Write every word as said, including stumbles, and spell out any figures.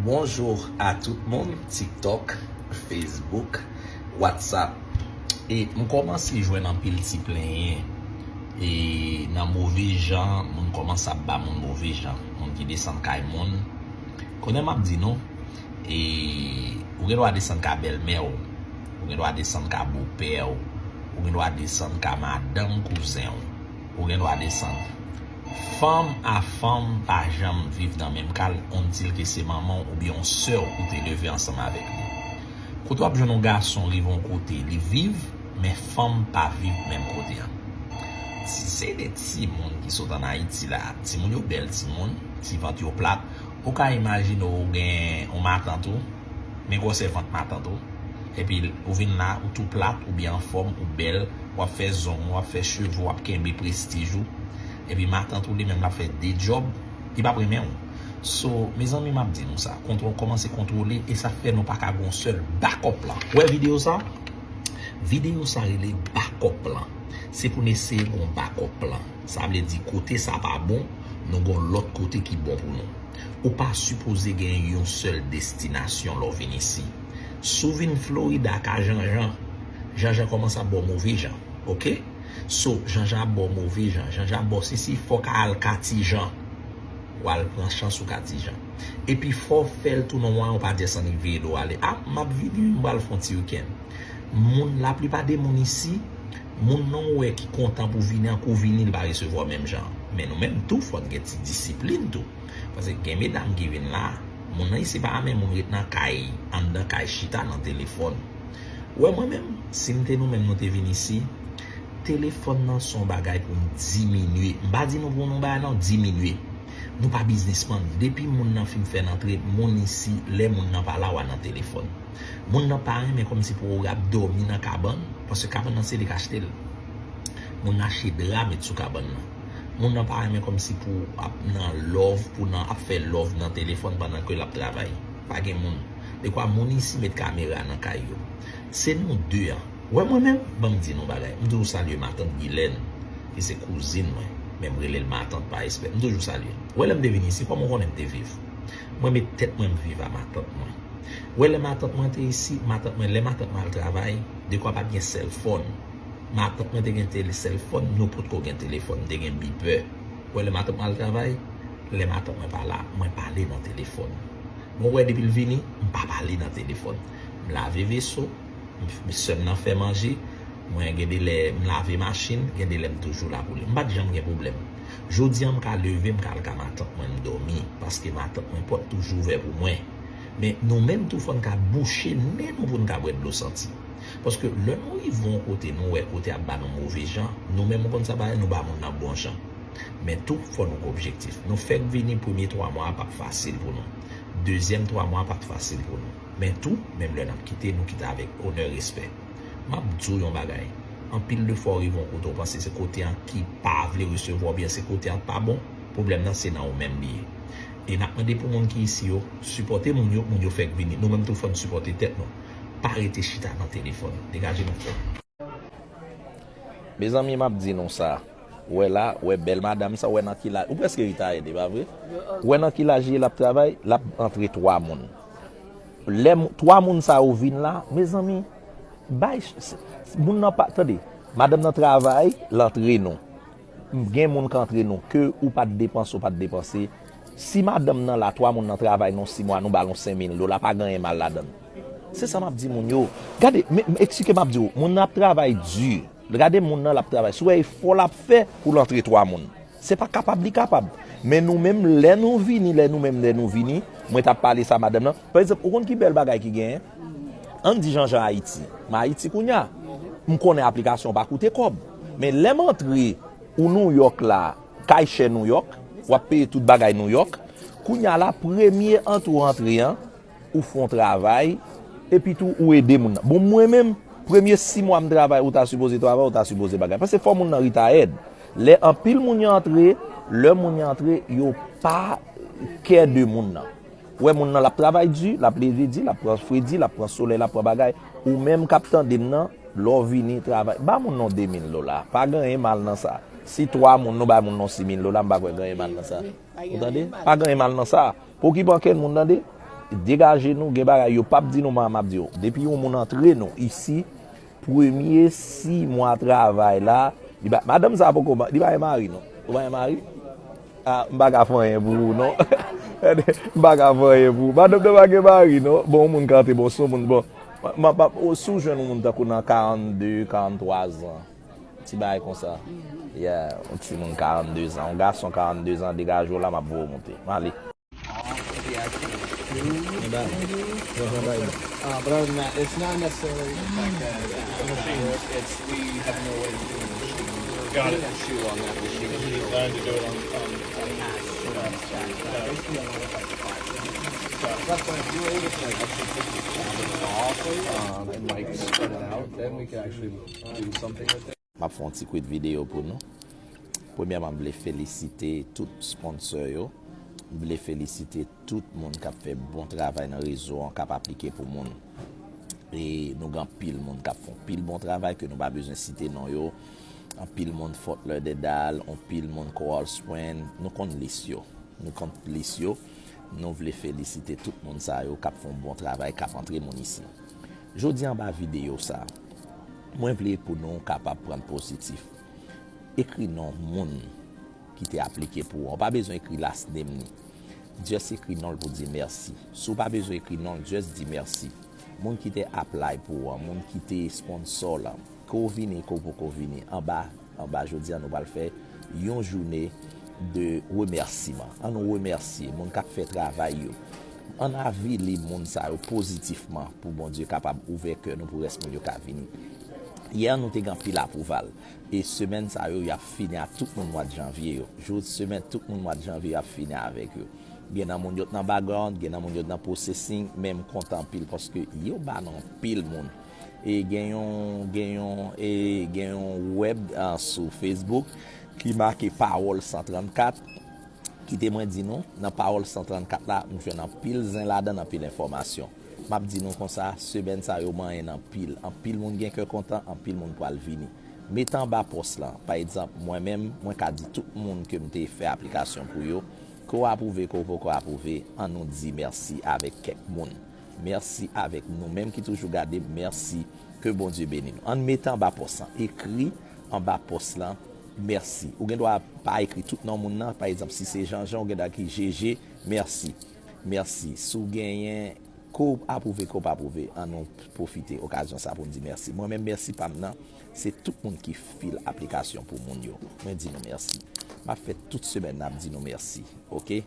Bonjou a tout moun, TikTok, Facebook, WhatsApp. E m kòmanse jwenn anpil ti plenyen. E nan move jan, moun kòmanse ap ba moun move jan. Moun ki desann kay moun. Konnen m ap di nou, e, ou gen dwa desann ka bèlmè w, ou gen dwa desann ka bopè w, ou gen dwa desann ka madanm kouzen w, ou gen dwa desann. Fanm a fanm pa janm viv nan menm kay, ontil ke se manman w oubyen yon sè w ou te leve ansanm avèk li. Kote w ap jwenn yon gason rive yon kote, li viv, men fanm pa viv menm kote a. Si se de timoun ki sot ann Ayiti la, timoun yo bèl timoun, ti vant yo plat, ou ka imajine w gen yon matant ou, men gwosè vant matant ou, epi ou vin la, ou tou plat, oubyen anfòm, ou bèl, w ap fè zong ou, w ap fè cheve, w ap kenbe prestij ou, epi matant ou li menm l ap fè de djòb, li p ap renmen w. So, mezanmi, m ap di nou sa, kontwò-, kòmanse kontwole, e sa fè nou pa ka gon sèl bakòp plan. Wè videyo sa? Videyo sa rele bakòp plan. Se pou n eseye gon bakòp plan. Sa vle di kote sa pa bon, nou gon lòt kote ki bon pou nou. Ou pa sipoze gen yon sèl destinasyon lè w vin isi. Si w vin Florida ka Janjan, Janjan kòmanse ap ba w move jan, oke? So, Janjan ap ba w move jan, Janjan ap ba w sesi, fò w ka al Katijan. W al pran chans ou Katijan. Epi fò w fè l tou nan mwayen w pa di san rive ede w ale. A, m ap vini, m pral fè yon ti wikenn. Moun, laplipa de moun isi, moun nan w wè ki kontan pou vini an, kou vini, li pa resevwa w menm jan. Men nou menm tou, fò n gen ti disiplin tou. Paske gen medam ki vin la, moun nan isi pa renmen moun ret nan kay, anndan kay chita nan telefòn. Ou wè mwen menm, si m te nou menm nou te vin isi, telefòn nan se yon bagay pou n diminye. M pa di nou pou nou bagay non, diminye. Nou pa biznismann. Depi moun nan fin fè n antre, moun isi, lè moun nan pa la, w a nan telefòn. Moun nan pa renmen kòmsi pou w ap dòmi nan kabann, paske kabann nan se li k achte l. Moun nan achte dra met sou kabann nan. Moun nan pa renmen kòmsi pou ap nan love, pou nan ap fè love nan telefòn pandan ke l ap travay. Pa gen moun. Dekwa moun isi met kamera nan kay yo. Se nou de an. Wè mwen menm, ban m di nou bagay. M toujou salye matant Gilène, ki se kouzin mwen. Men m rele l matant pa respè. M toujou salye. Wè lè m te vin isi, kòman w konnen m te viv? Mwen met tèt mwen m viv a matant mwen. Wè lè matant mwen te isi, matant mwen, lè matant mwen al travay, dekwa pa t gen sèlfòn. Matant mwen te gen tele sèlfòn, nou potko gen telefòn, m te gen bipè. Wè lè matant mwen al travay, lè matant mwen pa la, mwen pale nan telefòn. Mwen wè depi l vini, m pa pale nan telefòn. M lave veso, m, sè m nan fè manje, mwen gen de lè m lave machin, gen de lè m toujou la pou li. M pa t janm gen pwoblèm. Jodi a m ka leve, m ka al ka matant mwen, m dòmi, paske matant mwen pòt toujou ouvè pou mwen. Men nou menm tou fò n ka bouche nen nou pou n ka bwè dlo santi. Paske lè nou rive yon kote, nou wè kote ap ba nou move jan, nou menm ou konn sa bay, nou ba moun nan bon jan. Men tou, fò nou gen objektif. Nou fèk vini, premye twa mwa a p ap fasil pou nou. Dezyèm twa mwa a p ap fasil pou nou. Men tou, menm lè n ap kite, nou kite avèk onè, respè. M ap di w yon bagay. Anpil de fwa w rive yon kote w panse se kote an ki pa vle resevwa w oubyen se kote an k pa bon, pwoblèm nan se nan ou menm li ye. E n ap mande pou moun ki isi yo, sipòte moun yo, moun yo fèk vini. Nou menm tou fò n sipòte tèt nou. Pa rete chita nan telefòn. Degaje nou frè m. Mezanmi, m ap di nou sa. Ou wè la, ou wè bèl madanm sa, ou wè nan ki laj, ou prèske retire, pa vre? Ou wè nan ki laj li ye l ap travay, l ap antre twa moun. Lè m-, twa moun sa yo vin la, mezanmi, bay ch-, s-, moun nan pa, tande, madanm nan travay, l antre nou. Gen moun k antre nou, ke ou pa t depanse, ou pa t depanse. Si madanm nan la, twa moun nan travay nan sis mwa, nou ba l yon senk mil dola, pa gen anyen mal ladan l. Se sa m ap di moun yo. Gade, men, men, eksplike m ap di w, moun nan ap travay di. Gade moun nan l ap travay. Si w wè efò l ap fè pou l antre twa moun. Se pa kapab li kapab. Men nou menm, lè nou vini, lè nou menm, lè nou vini, mwen t ap pale sa madanm nan. Pa egzanp, ou konn ki bèl bagay ki genyen? Ann di Janjan Ayiti. Men Ayiti kounye a, m konnen aplikasyon pa koute kòb. Men lè m antre, ou Nouyòk la, kay chè Nouyòk, w ap peye tout bagay Nouyòk. Kounye a la, premye antre w antre an, ou fè yon travay, epi tou ou ede moun nan. Bon, mwen menm, premye sis mwa m travay, ou ta sipoze travay, ou ta sipoze bagay. Paske fò moun nan retire. Lè anpil moun yo antre, lè moun yo antre, yo pa kè de moun nan. Ou wè moun nan l ap travay di, l ap leve di, l ap pran fredi, l ap pran solèy, l ap pran bagay. Ou menm k ap tande m nan, lè w vini travay, ba moun nan de mil dola. Pa gen anyen mal nan sa. Si twa moun, nou bay moun nan sis mil dola, m pa kwè gen anyen mal nan sa. Ou tande? Pa gen anyen mal nan sa. Pa okipe ankenn moun, tande? Degaje nou, gen bagay yo p ap di nou, m ap di yo. Depi yon moun antre nou isi, premye sis mwa travay la, li pa, madanm sa poko, li pa gen mari non. Ou pa gen mari? Ah, m pa ka fè anyen pou ou non. M pa ka fè anyen pou ou. Madanm nan pa gen mari non. Bon, yon moun ka antre, bon, se yon moun, bon. M ap, m ap, si w jwenn yon moun tankou nan karannde, karanntwa zan, ti bagay konsa. Yeah, yon timoun karannde zan, yon gason karannde zan, degaje w la, m ap voye w monte. M ale. Uh, but other than that, it's not necessarily the fact that it's, we have no way of doing the machine. Got it. Shoe on that machine. Designed to do it on, on, on that. That's why if you were able to, like, actually take the off, um, and, like, spread it out, then we could actually do something with it. M ap fè yon ti kwit videyo pou nou. Premyèman, m vle felisite tout sponsor yo. M vle felisite tout moun k ap fè bon travay nan rezo an, k ap aplike pou moun. E nou gen anpil moun k ap fè anpil bon travay ke nou pa bezwen site non yo. Anpil moun Fort Lauderdale, anpil moun Coral Springs, nou konn lis yo. Nou konn lis yo. Nou vle felisite tout moun sa yo k ap fè yon bon travay, k ap antre moun isi. Jodi anba videyo sa, mwen vle pou nou kapab pran pozitif. Ekri non moun ki te aplike pou ou. Ou pa bezwen ekri last name ni. Just ekri non l pou di mèsi. Si w pa bezwen ekri non l, just di mèsi. Moun ki te apply pou ou an, moun ki te sponsor la, ke w vini, ke w poko vini, anba, anba jodi a nou pral fè yon jounen de remèsiman. An nou remèsye moun k ap fè travay yo. An avili moun sa yo pozitifman pou Bondye kapab ouvè kè nou pou rès moun yo ka vini. Yè nou te gen anpil apwouval. E semèn sa yo, y ap fini a tout moun mwa janvye yo. Jou semèn tout moun mwa janvye yo ap fini avèk yo. Gen nan moun yo t nan background, gen nan moun yo t nan processing, men m kontan anpil paske yo ba nou anpil moun. E gen yon, gen yon, e gen yon web ah, sou Facebook ki make Pawòl san trannkat. Kite mwen di nou, nan Pawòl san trannkat la, m jwenn anpil zen ladan, anpil enfòmasyon. M ap di nou konsa, semèn sa yo manyen n anpil. Anpil moun gen kè kontan, anpil moun pral vini. Mete anba pòs lan. Pa egzanp, mwen menm, mwen ka di tout moun ke m te fè aplikasyon pou yo, ke w apwouve, ke w poko apwouve, an nou di mèsi avèk kèk moun. Mèsi avèk nou menm ki toujou gade m, mèsi. Ke Bondye beni nou. Ann mete anba pòs lan. Ekri anba pòs lan, mèsi. Ou gen dwa pa ekri tout non moun nan. Pa egzanp, si se Janjan, ou gen dwa ekri Jeje, mèsi. Mèsi. Si w genyen, ke w apwouve, ke w pa apwouve, an nou pwofite okazyon sa pou n di mèsi. Mwen menm, mèsi pa m nan, se tout moun ki fil aplikasyon pou moun yo. Mwen di nou mèsi. M ap fè tout semèn nan ap di nou mèsi. Oke?